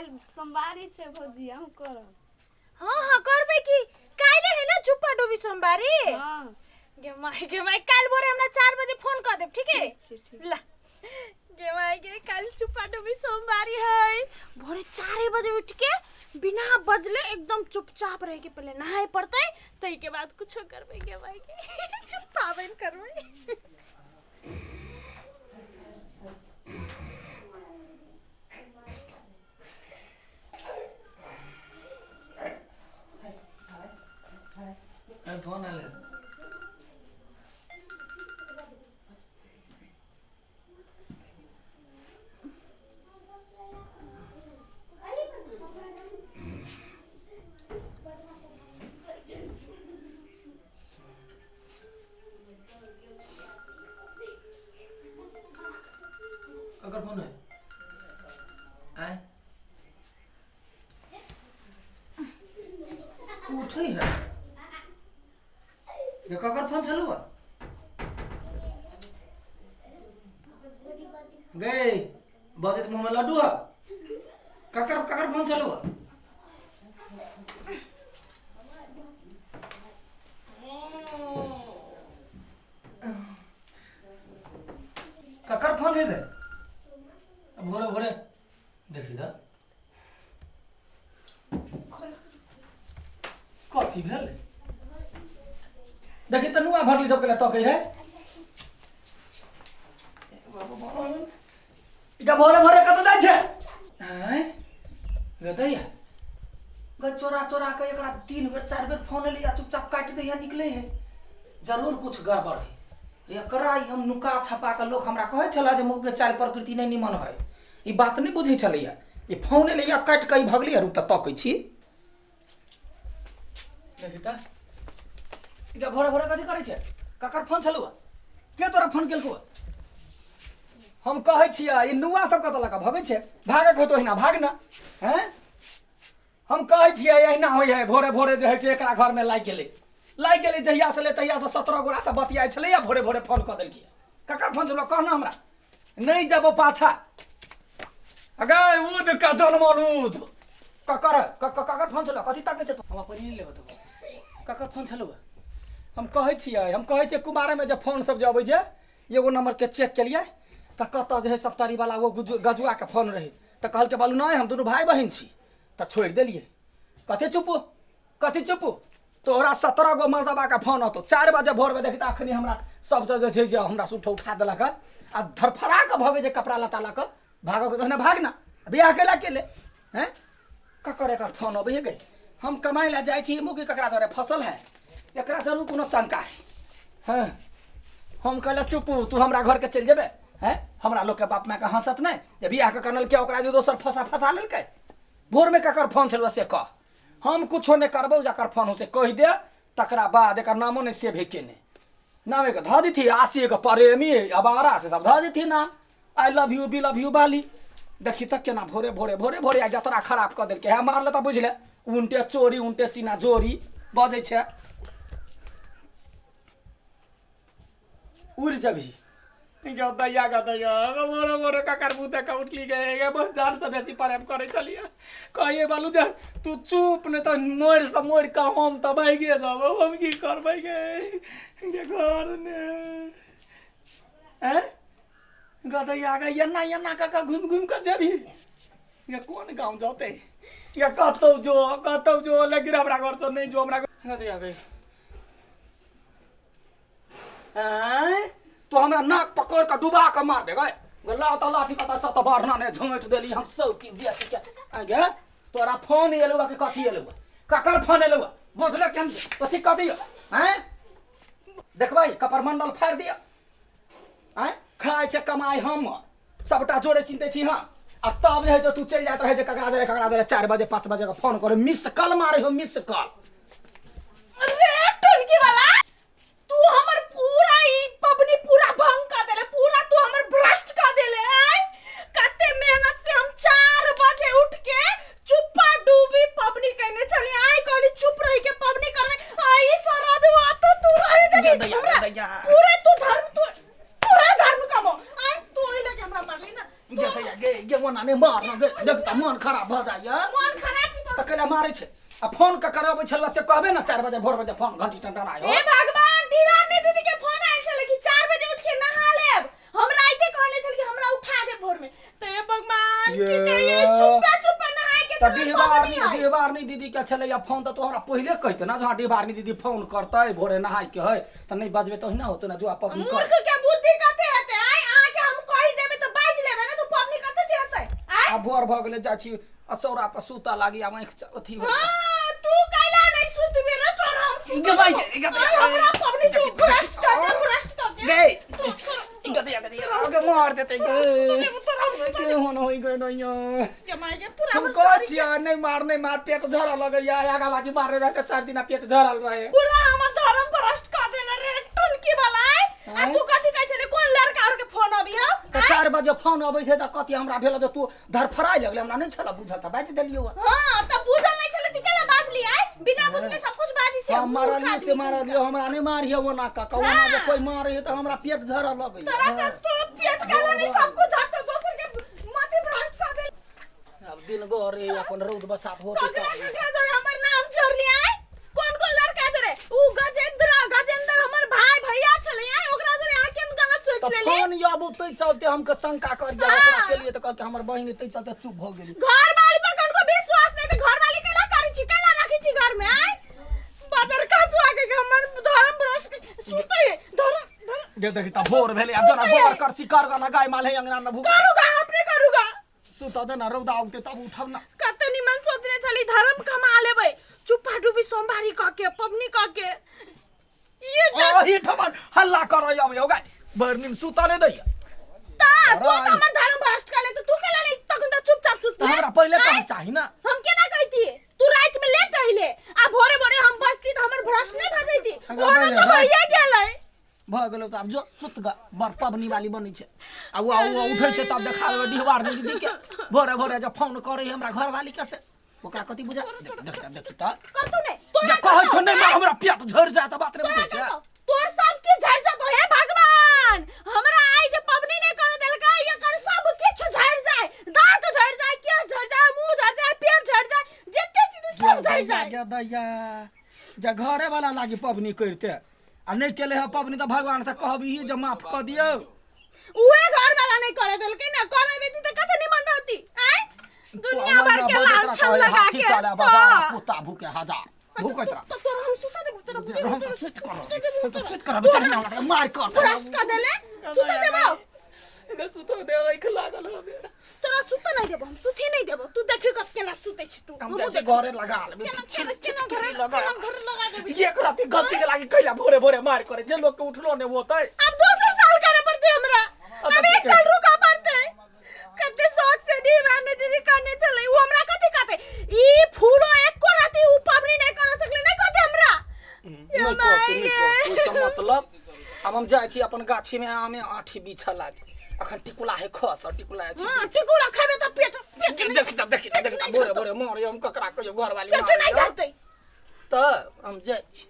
काल्हि सोमवारी छै भौजी, अहूँ करब। हाँ हाँ करबै की, काल्हि है ना चुप्पा डूबी सोमवारी। हाँ। गे माय गे माय, काल्हि भोरे हमरा 4 बजे फोन कर देब, ठीक है? ठीक छै, ठीक। ला गे माय गे, काल्हि चुप्पा डूबी सोमवारी है, भोरे 4 बजे उठ के बिना बजले एकदम चुपचाप रह के पहले नहाए पड़तै, तै के बाद कुछो करबै। गे माय गे, पाबनि करबै। फोन आयल। ककर फोन है? आय उठै है ये, ककर फोन छलू गए? बजैत मुँह में लड्डू है। ककर ककर फोन छलू? ककर फोन है बे भोरे भोरे? देखी त कथी भेल। देखी त नुआ भरली सबके तकै है। इका भोरे भोरे कतऽ जाइ छै? आँय गदैया ग, चोरा चोरा के एकरा 3 बेर 4 बेर फोन एलै आ चुपचाप काटि दैया, निकले है। जरूर कुछ गड़बड़ है एकरा। ई हम नुका छपा के लोक हमरा कहै छला जे मुख के चाल प्रकृति नहि निमन है, ई बात नहि बुझै छलैया। ई फोन एलै आ काटि कऽ ई भगली। रुक तऽ तकै छी। देखी तऽ इका भोरे भोरे कथी करै छै? ककर फोन छलौ? के तोरा फोन केलकौ? हम कहै छियै ई नुआ सब कतऽ लऽ कऽ भगै छै? भागक होतो अहिना भाग ना। हैं, हम कहै छियै अहिना होइ है। भोरे भोरे जे होइ छै एकरा घरमे लागि गेलै, लागि गेलै। जहिया से ले तहिया से 17 गोरा से बतियाइ छलै आ भोरे भोरे फोन कऽ देलकै। ककर फोन छलौ, कह ना हमरा। नहि जेबो पाछा। अगे उद का जनमल उद, ककर ककर फोन छलौ? कथी तकै छै तू? हम अपन नहि लेबो। तऽ ककर फोन छलौ? हम कहै छियै, हम कहै छियै कुमारमे जे फोन सब जे अबै छै, एगो नंबरके चेक केलियै तऽ कतऽ जे है सप्तरी वाला ओ गजुआके फोन रहै। तऽ कहलकै बालू नहि, हम दुनू भाय बहिन छी, तऽ छोड़ि देलियै। कथी चुपू, कथी चुपू? तोरा 17 गो मर्दबाके फोन अतौ 4 बजे भोरमे। देखी तऽ अखनी हमरा सब जे छै जे हमरा से उठा उठा देलक आ धरफड़ा कऽ भगै छै कपड़ा लत्ता लऽ कऽ। भागऽ के तहने भाग ना, बियाह कैला के ले हैं? ककर एकर फोन अबै गे? हम कमाइ लए जाइ छी, मुँह ककरा दरे फसल है? एकरा जरूर कोनो शंका है। हाँ, हम कहले चुपू, तू हमरा घर के चलि जेबे हैं? हमरा लोग के बाप माय के हंसत नहीं जे बियाह के कनल के ओकरा जे दोसर फंसा फंसा लेलकै। भोर में ककर फोन छलौ से कह। हम कुछो नहि करबौ, जकर फोन हो से कहि दे, तकरा बाद एकर नामो नहि सेव है केने। नामे के धऽ देथी आशी के प्रेमी अबारा से सब धऽ देथी नाम, I love you be love you बाली। देखी तक केना भोरे भोरे भोरे भोरे आइ जतरा खराब कऽ देलकै है। मारले तऽ बुझले उनटे चोरी उनटे सीना जोरी बजै छै। उड़ जबही गदैया गदैया, मोरे मोरे ककर मुँह देख उठली गए? बस जान से बेसी प्रेम करै छलियै। कहिए बालू जे तू चुप, नहि तऽ मरि से मरि कऽ हम तऽ भागिए जाब। हम की करबै गे गे घरमे? आँय गदैया गे, एना एना कऽ कऽ घुमि घुमि कऽ जेबही ये? कोन गाँव जतै ये? कतौ जो, कतौ जो, लेकिन हमरा घरसँ नहि जो। हमरा गदैया गे, आँय तो हमरा नाक पकड़ कऽ डुबा कऽ मारबे गए? ला तऽ लाठी कतऽ से तऽ बढ़ना नहि झोंटि देली हम सब की दिया के आगे। तोरा फोन एलौ कि कथी एलौ? ककर फोन एलौ? बुझल कि हम कथी कह दियौ? आँय देखबै कपर मंडल फाड़ि दिअ। आँय खाइ छै कमाइ हम सबटा जोड़े चिन्ते छी हम, आ तब जे है से तू चलि जाइत रहै जे ककरा दे ककरा दे 4 बजे 5 बजे के फोन करे, मिस कॉल मारे हो, मिस कॉल। रे टुनकी वाला, तू हमर पूरा ई पबनी पूरा भंग कर देले, पूरा तू हमर भ्रष्ट कर देले। आय कते मेहनत से हम 4 बजे उठ के चुप्पा डूबी पबनी कहने चली आय, कहली चुप रही के पबनी करबे। आई सरदवा तो तू रहे देबी हमरा पूरे। तू धर्म, तू पूरा धर्म कमो। आय तू ओइ लगे हमरा मारली ना तू। गे गे ओना नै मार न गे देख त मन खराब भ जाइया मन खराब त कैला मारै छै आ फोन क करबै छलवा से कहबे न 4 बजे भोर बजे फोन घंटी टनटन आयो। हे भगवान दीवार दीदी के फोन आयल छले कि 4 बजे उठ के नहा लेब हमरा आइते कहले छल कि हमरा उठा दे भोर में त हे भगवान की कहिए चुपा चुपा नहाय के त डिहबारनी दीदी के छले या फोन त तू हमरा पहिले कहते ना जो डिहबारनी दीदी फोन करतै भोरे नहाय के है त नहीं बजबे त ओहिना होते ना जो पबनी कर। मूर्ख के बुद्धि कते हेतै आइ अहाँ के हम कहि देबे त बाजि लेबे ना त पबनी कते से हेतै आइ आ भोर भ गेलै जा छी आ सौरा पर सुता लागी आ आँख अथी हो। हां तू कैला नहीं सुतबे रे तोर हम गे भाई गे हमरा पबनी तू भ्रष्ट कर दे भ्रष्ट कर दे गे गदिया गदिया आगे मार देते गे के होन होई गए नैया के माय के पूरा हम कहै छियै नहीं मार नहीं मार पेट झरल लगैया आगा बाजी मारे रहे 4 दिन पेट झरल रहे पूरा हमर धर्म भ्रष्ट कर देने रे टुनकी वाला आ तू कथि कहै छले कोन लड़का और के फोन अबी हो त 4 बजे फोन अबै छै त कथि हमरा भेल जे तू धरफराइ लगले हमरा नहीं छला बुझल त बाजि देलियौ। हां त बुझल नहीं छले त केला बाजली आइ बिना बुझले सब कुछ बाजि छै हम मारलियो से मारलियो हमरा नहीं मारियो ओना का ओना जे कोई मारे त हमरा पेट झरल लगैया तोरा त तोरा पेट काला नहीं सब कुछ झरते दोसर के माथे भ्रष्ट कर दे। अब दिन गोरे अपन रौद बसात होते ककरा ककरा जोरे हमर नाम छोड़ली आइ कोन कोन लड़का जोरे उ गजेंद्र गजेंद्र हमर भाई भैया छले आइ ओकरा जोरे अहाँ केन गलत सोच त लेली फोन आबू तै चलते हमके शंका कर जा ओकरा के लिए त कहते हमर बहिन तै चलते चुप भ गेली। घर वाली पर कनको विश्वास नहीं त घर वाली कैला करै छी कैला राखै छी घर में आइ बाजार खसुआ के हमर धर्म भ्रष्ट सुतै धर्म जे देखी त भोर भेलै आब जना गोबर करसी कर ना गाय माल है अंगना में भूख करूगा अपने करूगा सुता दे ना रौदा उगते तब उठब ना कते निमन सोचने छली धर्म कमा लेबै चुप्पा डूबी सोमवारी क के पबनी क के ये ओही ठमन हल्ला करय आबै गाय भरि दिन सुता नै दैया त तू त हमर धर्म भ्रष्ट कर ले त तू केला ले तखन त चुपचाप सुत हमरा पहिले कहै चाही ना हम केना कहती तू रात में लेट अइले आ भोरे भोरे हम बसती त हमर भ्रष्ट नहीं भ जैती ओना त भइए गेलै भ गेलौ त आब जो सुत ग बड़ पबनी वाली बनै छै आ उ उठै छै तब देखा देबै डिहबार दीदी के भोरे भोरे जे फोन करै हमरा घरवाली के से ओकरा कथि बुझा देख देख देख त कतौ नै तोरा कहै छौ नै मार हमरा पेट झरि जात बात नै बुझै छै तोर सब के झरि जात हे भगवान हमरा आइ जे पबनी नै कर देलकै एकर सब किछु झरि जाय दांत झरि जाय केश झरि जाय मुंह झरि जाय पेट झरि जाय जते चीज सब झरि जाय गे दैया जे घरे वाला लागी पबनी करते आ नहीं केले है पबनी त भगवान से कहबी जे माफ क दियौ उहे घर वाला नहीं करे देलकै ना करे देती त कते निमन रहती आइ दुनिया भर के लांछन लगा के चला बाजार कुत्ता भूखे हजार भूखैत रह त तोरा हम सुता देबो तोरा हम त सुत कर हम त सुत कर बेचारी हमरा मार कर भ्रष्ट कर देले सुता देबो ने सुत दे आँख लागल हबे तोरा सुत नहीं देबो हम सुते नहीं देबो तू देखी कब केना सुतै छी तू हम जाइ घरे लगा लेबे केना केना घरे लगा घर लगा देबी एक राति गलती के लागी कैला भोरे भोरे मार करे जे लोग के उठलो ने होतै अब दोसर साल करे पड़ते हमरा अब एक साल रुका पड़ते कते शौक से दीवाने दीदी करने चले उ हमरा कथि कहते ई फूलो एको राति उ पबनी नहीं कर सकले नहीं कहते हमरा नहीं कहते नहीं कहते ओइसँ मतलब आब हम जाइ छी अपन गाछी में आमे आठी बिछऽ लागी अखन टिकुला है खस टिकुला है हां टिकुला खेबे त पेट पेट देख देख देख भोरे भोरे मारे हम ककरा कहियो घरवाली पेट नहीं झरतै त हम जाइ छी।